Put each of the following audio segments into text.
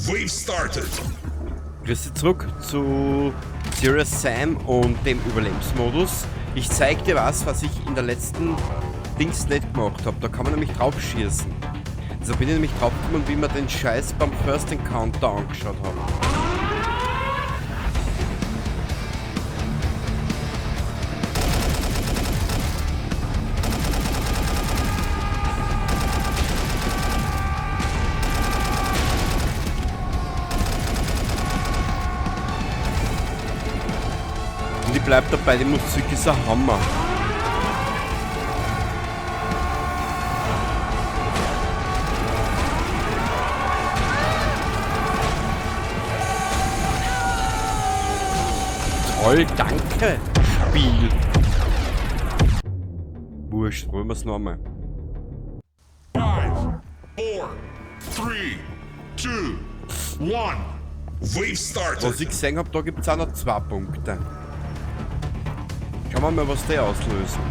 We've started. Grüß dich zurück zu Serious Sam und dem Überlebensmodus. Ich zeig dir was, was ich in der letzten Dings nicht gemacht hab. Da kann man nämlich drauf schießen. Also bin ich nämlich drauf gekommen, wie man den Scheiß beim First Encounter angeschaut hat. Und ich bleib dabei, die Musik ist ein Hammer. Toll, danke, Spiel. Wurscht, probieren wir's nochmal. 5, 4, 3, 2, 1. We've started. Was ich gesehen hab, da gibt's auch noch 2 Punkte. Schauen wir mal, was die auslösen.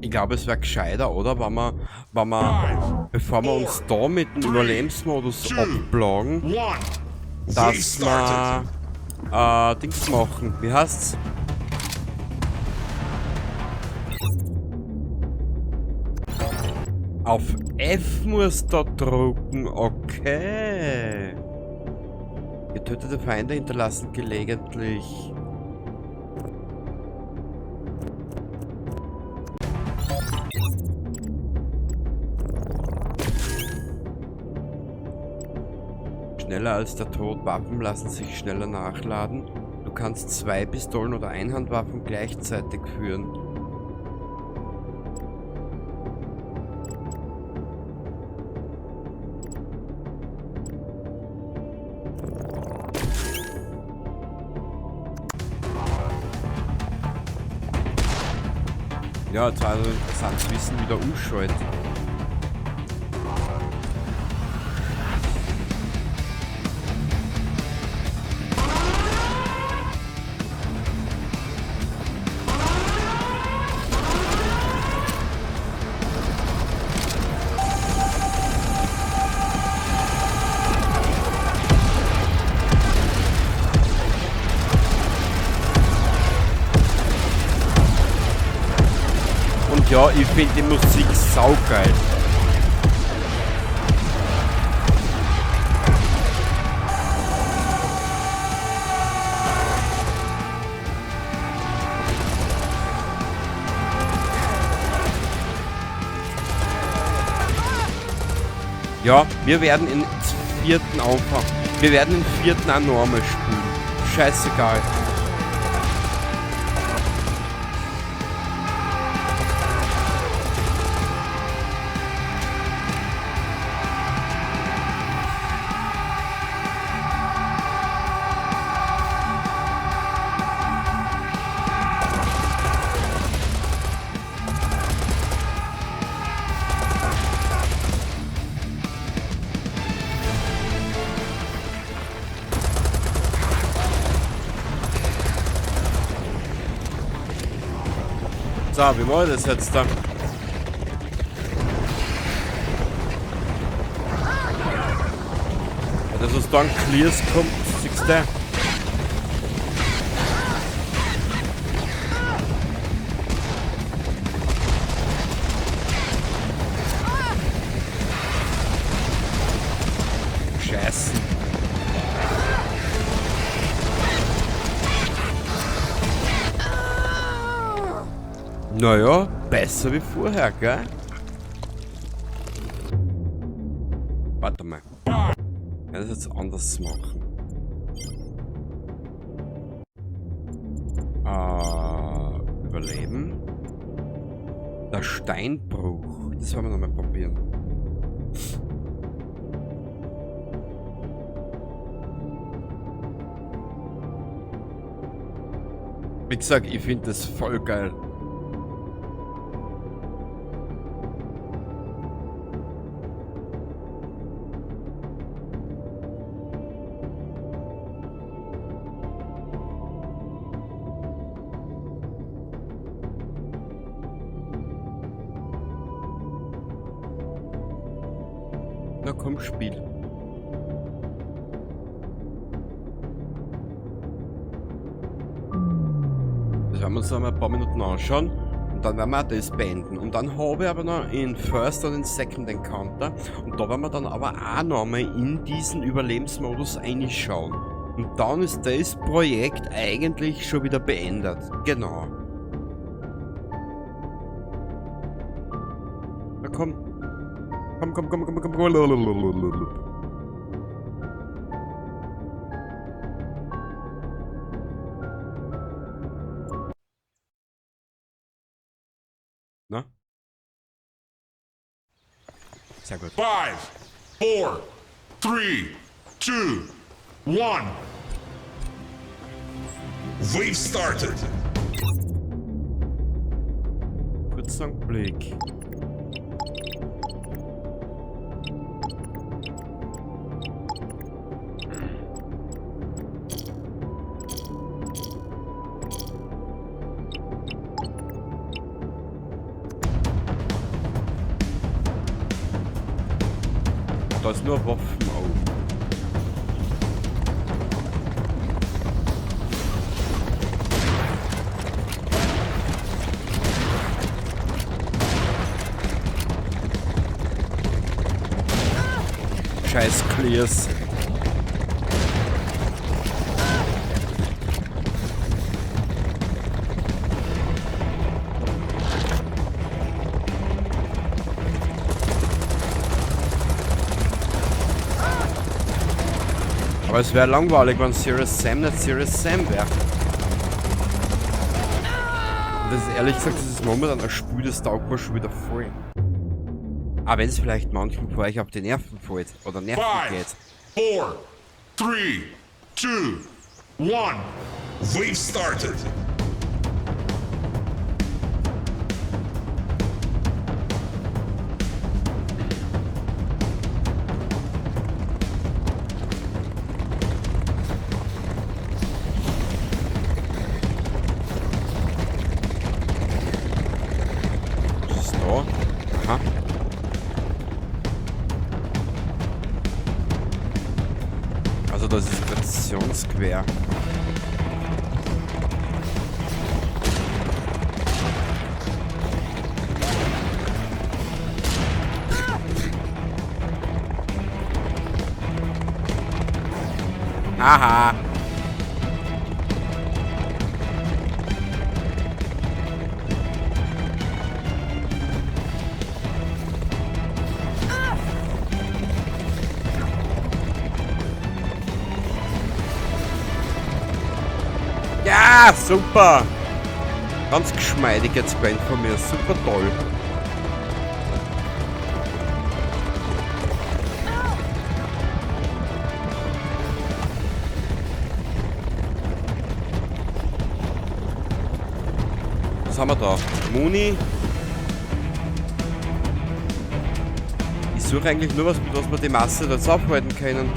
Ich glaube, es wäre gescheiter, oder? Wenn wir, bevor wir uns da mit dem Überlebensmodus abplagen, dass wir Dings machen. Wie heißt's? Auf F muss da drücken, okay. Getötete Feinde hinterlassen gelegentlich. Schneller als der Tod. Waffen lassen sich schneller nachladen. Du kannst 2 Pistolen oder Einhandwaffen gleichzeitig führen. Ja, jetzt war also interessant zu wissen, wie der umschaltet. Ja, ich find die Musik saugeil. Ja, wir werden in vierten anfangen. Wir werden den vierten auch noch einmal spielen. Scheißegal. So, wie machen wir das jetzt da? Ja, dass es dann Clears kommt, siehst du? Scheißen. Naja, besser wie vorher, gell? Warte mal. Ich werde das jetzt anders machen. Überleben. Der Steinbruch. Das werden wir nochmal probieren. Wie gesagt, ich finde das voll geil. Na komm, Spiel. Das werden wir uns noch mal ein paar Minuten anschauen und dann werden wir auch das beenden. Und dann habe ich aber noch in First und in Second Encounter und da werden wir dann aber auch noch mal in diesen Überlebensmodus reinschauen. Und dann ist das Projekt eigentlich schon wieder beendet. Genau. Na komm. Komm, komm, komm, komm, komm, komm. Na? Sehr gut. 5, 4, 3, 2, 1. We've started. Kurzer Blick. Da ist nur Waffen auf. Scheiß Clears. Aber es wäre langweilig, wenn Serious Sam nicht Serious Sam wäre. Und das ist ehrlich gesagt, das ist momentan ein Spiel, das taugt mir schon wieder voll. Aber wenn es vielleicht manchen von euch auf die Nerven fällt oder Nerven 5, geht. 4, 3, 2, 1. We've started. Was ist da? Aha. Also das ist Präzisionsgewehr. Aha. Ja, super. Ganz geschmeidig jetzt gewesen von mir. Super toll. Was haben wir da? Muni. Ich suche eigentlich nur was, mit was wir die Masse da jetzt aufhalten können.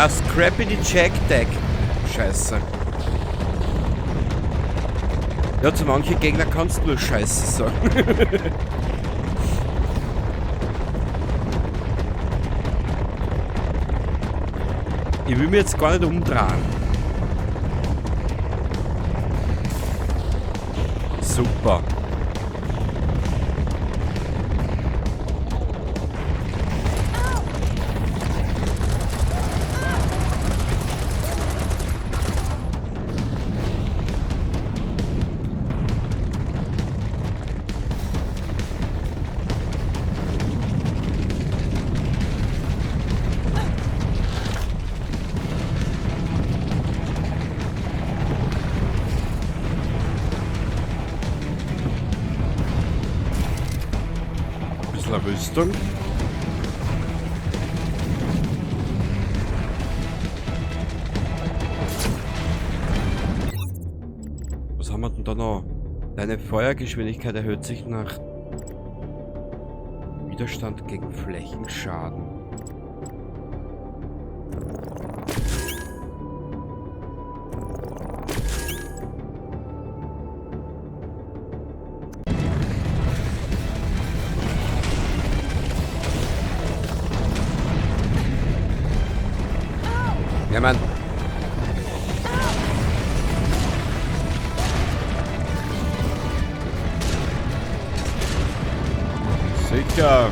Ah, Scrappy die Jack Deck. Scheiße. Ja, zu manchen Gegner kannst du nur Scheiße sagen. Ich will mir jetzt gar nicht umdrehen. Super. Rüstung. Was haben wir denn da noch? Deine Feuergeschwindigkeit erhöht sich nach Widerstand gegen Flächenschaden. Ja, Mann. Sicher.